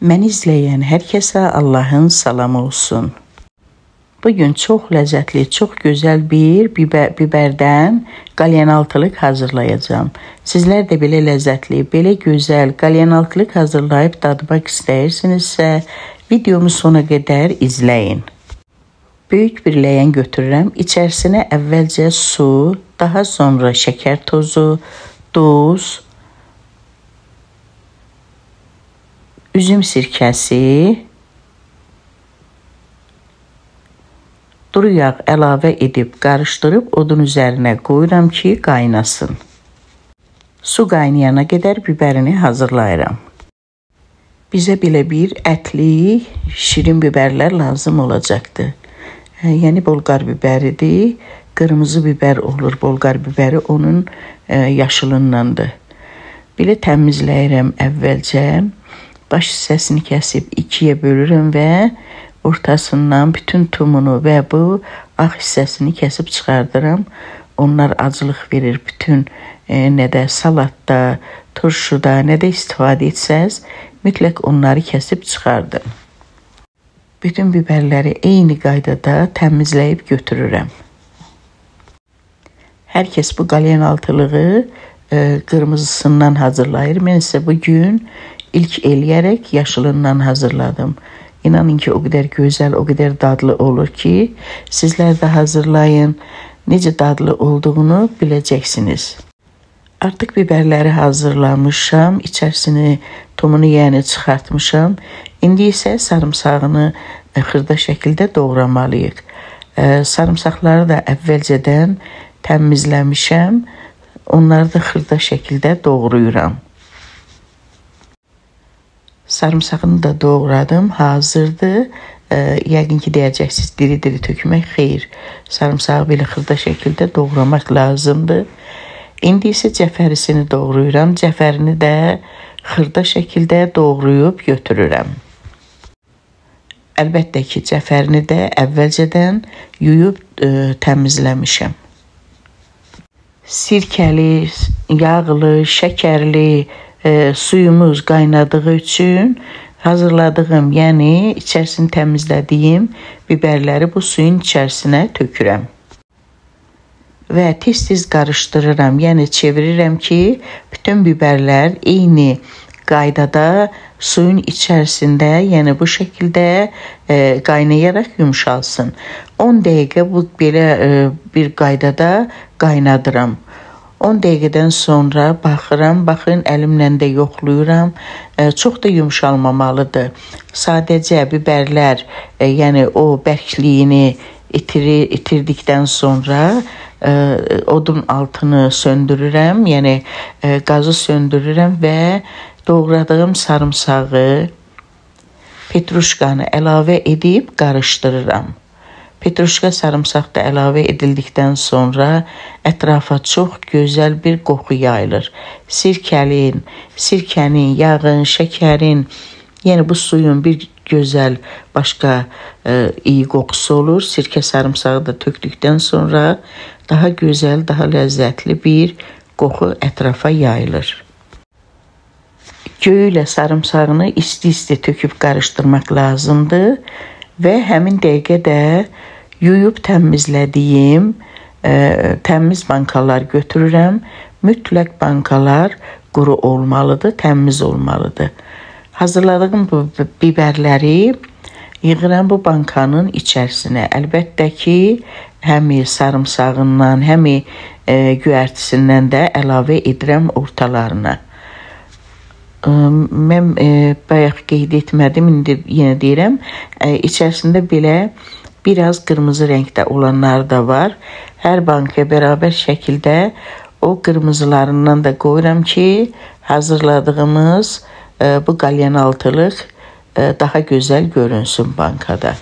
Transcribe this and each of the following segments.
Məni izləyən hər kəsə Allahın salamı olsun. Bugün çox ləzzətli, çox gözəl bir biberdən qalyanaltılıq hazırlayacağam. Sizlər də belə ləzzətli, belə gözəl qalyanaltılıq hazırlayıb dadmaq istəyirsinizsə, videomu sona qədər izləyin. Böyük bir ləyən götürürəm. İçərisinə əvvəlcə su, daha sonra şəkər tozu, duz, üzüm sirkəsi, duru yağ əlavə edib qarışdırıb odun üzərinə qoyuram ki, qaynasın. Su qaynayana qədər bibərini hazırlayıram. Bizə belə bir ətli, şirin biberlər lazım olacaqdır. Yəni bolqar biberidir. Qırmızı biber olur, bolqar biberi onun yaşılındandır. Belə təmizləyirəm əvvəlcə. Baş hissəsini kəsib ikiyə bölürəm və ortasından bütün tumunu və bu ağ hissəsini kəsib çıxardıram. Onlar acılıq verir bütün nə də salatda, turşuda, nə də istifadə etsəz, mütləq onları kəsib çıxardım. Bütün biberləri eyni qaydada təmizləyib götürürəm. Hər kəs bu qalyanaltılığı qırmızısından hazırlayır. Mən isə bugün ilk eləyərək yaşılından hazırladım. İnanın ki, o qədər gözəl, o qədər dadlı olur ki, sizlər də hazırlayın. Necə dadlı olduğunu biləcəksiniz. Artıq biberləri hazırlamışam. İçərisini, tumunu yəni çıxartmışam. İndi isə sarımsağını xırda şəkildə doğramalıyıq. Sarımsaqları da əvvəlcədən təmizləmişəm. Onları da xırda şəkildə doğrayıram. Sarımsağını da doğradım, hazırdır. Yəqin ki, deyəcəksiniz, diri-diri tökmək xeyir. Sarımsağı belə xırda şəkildə doğramaq lazımdır. İndi isə cəfərisini doğrayıram. Cəfərini də xırda şəkildə doğrayıb götürürəm. Əlbəttə ki, cəfərini də əvvəlcədən yuyub təmizləmişəm. Sirkəli, yağlı, şəkərli suyumuz qaynadığı üçün hazırladığım, yəni içərisini təmizlədiyim biberləri bu suyun içərisinə tökürəm. Və tez-tez qarışdırıram, yəni çevirirəm ki, bütün biberlər eyni qaydada suyun içərisində, yəni bu şəkildə qaynayaraq yumşalsın. 10 dəqiqə bu belə bir qaydada qaynadıram. 10 dəqiqədən sonra baxıram, baxın əlimlə də yoxlayıram. Çox da yumşalmamalıdır. Sadəcə biberlər, yəni o bərkliyini itirdikdən sonra odun altını söndürürəm, yəni qazı söndürürəm və doğradığım sarımsağı, petruşkanı əlavə edib qarışdırıram. Petruşka sarımsaq da əlavə edildikdən sonra ətrafa çox gözəl bir qoxu yayılır. Sirkənin, yağın, şəkərin, yəni bu suyun bir gözəl başqa iyi qoxusu olur. Sirkə sarımsağı da tökdükdən sonra daha gözəl, daha ləzzətli bir qoxu ətrafa yayılır. Göyü ilə sarımsağını isti-isti töküb qarışdırmaq lazımdır. Və həmin dəqiqə də yuyub təmizlədiyim təmiz bankalar götürürəm. Mütləq bankalar quru olmalıdır, təmiz olmalıdır. Hazırladığım bu biberləri yığıram bu bankanın içərisinə. Əlbəttə ki, həm sarımsağından, həm göyərtisindən də əlavə edirəm ortalarına. Mən bayaq qeyd etmədim, indi yenə deyirəm, içərisində belə biraz qırmızı rəngdə olanlar da var. Hər bankaya bərabər şəkildə o qırmızılarından da qoyuram ki, hazırladığımız bu qalyanaltılıq daha gözəl görünsün bankada.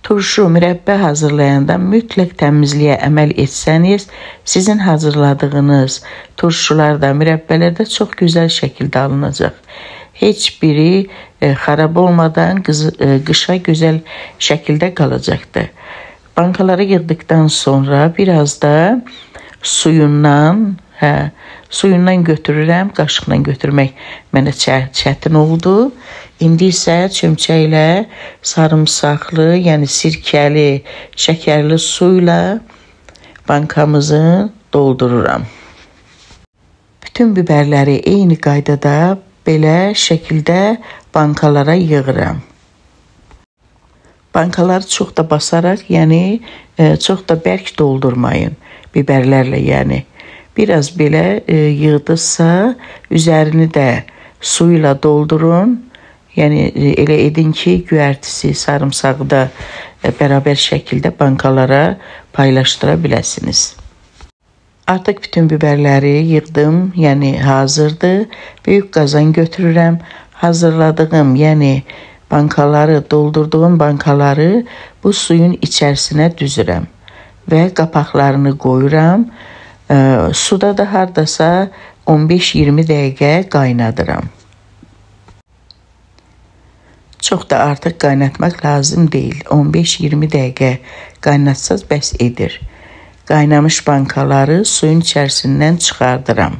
Turşu, mürəbbə hazırlayanda mütləq təmizliyə əməl etsəniz, sizin hazırladığınız turşular da, mürəbbələr də çox gözəl şəkildə alınacaq. Heç biri xarab olmadan qışa gözəl şəkildə qalacaqdır. Bankalara yığdıqdan sonra biraz da suyundan, Hə, suyundan götürürəm, qaşıqla götürmək mənə çətin oldu. İndi isə çömçəklə sarımsaqlı, yəni sirkəli, şəkərli suyla bankamızı doldururam. Bütün biberləri eyni qaydada belə şəkildə bankalara yığıram. Bankaları çox da basaraq, yəni çox da bərk doldurmayın biberlərlə, yəni. Biraz belə yığdısa, üzərini də suyla doldurun. Yəni elə edin ki, göyərtisi, sarımsağı da bərabər şəkildə bankalara paylaşdıra biləsiniz. Artıq bütün biberləri yığdım, yəni hazırdır. Böyük qazan götürürəm. Hazırladığım, yəni bankaları, doldurduğum bankaları bu suyun içərisinə düzürəm və qapaqlarını qoyuram. Suda da hardasa 15-20 dəqiqə qaynadıram. Çox da artıq qaynatmaq lazım deyil. 15-20 dəqiqə qaynatsaz bəs edir. Qaynamış bankaları suyun içərisindən çıxardıram.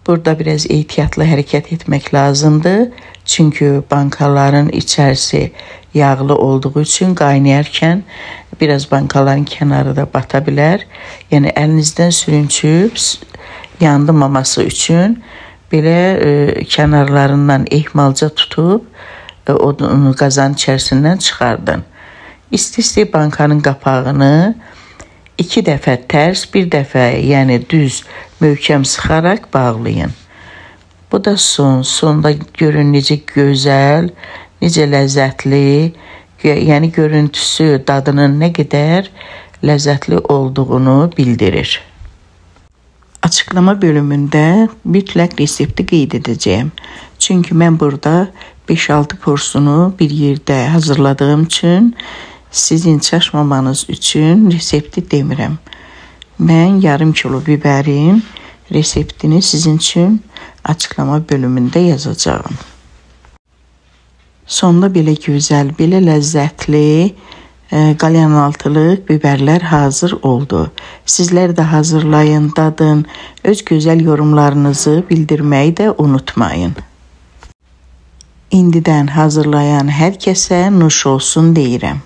Burada biraz ehtiyatlı hərəkət etmək lazımdır. Çünki bankaların içərisi yağlı olduğu üçün qaynayarkən biraz bankaların kənarı da bata bilər. Yəni əlinizdən sürünçüb yandırmaması üçün belə kənarlarından ehmalca tutub qazanın içərisindən çıxardın. İsti-isti bankanın qapağını 2 dəfə tərs, bir dəfə yəni düz möhkəm sıxaraq bağlayın. Bu da son. Sonda görün necə gözəl, necə ləzzətli, yəni görüntüsü, dadının nə qədər ləzzətli olduğunu bildirir. Açıqlama bölümündə mütləq resepti qeyd edəcəyim. Çünki mən burada 5-6 porsunu bir yerdə hazırladığım üçün sizin çaşmamanız üçün resepti demirəm. Mən yarım kilo biberin reseptini sizin üçün açıqlama bölümündə yazacağım. Sonda belə gözəl, belə ləzzətli qalyanaltılıq biberlər hazır oldu. Sizlər də hazırlayın, dadın, öz gözəl yorumlarınızı bildirməyi də unutmayın. İndidən hazırlayan hər kəsə nuş olsun deyirəm.